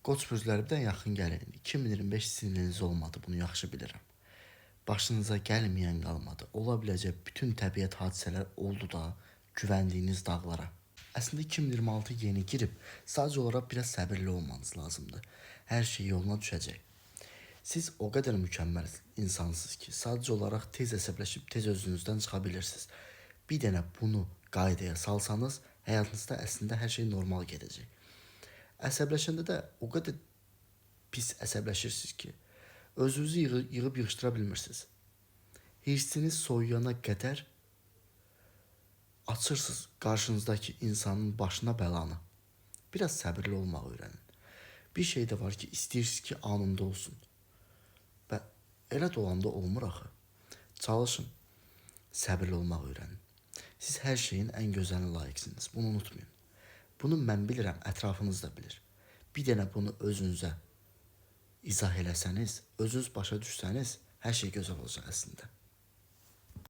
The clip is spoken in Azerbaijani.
Qoç bürcləri, bir də yaxın gəlin. 2025 sizin iliniz olmadı, bunu yaxşı bilirəm. Başınıza gəlməyən qalmadı. Ola biləcək bütün təbiət hadisələr oldu da güvəndiyiniz dağlara. Əslində 2026 yeni girib, sadəcə olaraq biraz səbirli olmanız lazımdır. Hər şey yoluna düşəcək. Siz o qədər mükəmməl insansınız ki, sadəcə olaraq tez əsəbləşib tez özünüzdən çıxa bilirsiniz. Bir dənə bunu qaydaya salsanız, həyatınızda əslində hər şey normal gedəcək. Əsəbləşəndə də o qədər pis əsəbləşirsiniz ki, özünüzü yığıb yığışdıra bilmirsiniz. Hirsiniz soyuyana qədər açırsınız qarşınızdakı insanın başına bəlanı. Biraz səbirli olmağı öyrənin. Bir şey də var ki, istəyirsiniz ki, anında olsun. Və elə də olanda olmur axı. Çalışın, səbirli olmağı öyrənin. Siz hər şeyin ən gözəlinə layiqsiniz. Bunu unutmayın. Bunu mən bilirəm, ətrafınız da bilir. Bir dənə bunu özünüzə izah eləsəniz, özünüz başa düşsəniz, hər şey gözəl olacaq əslində.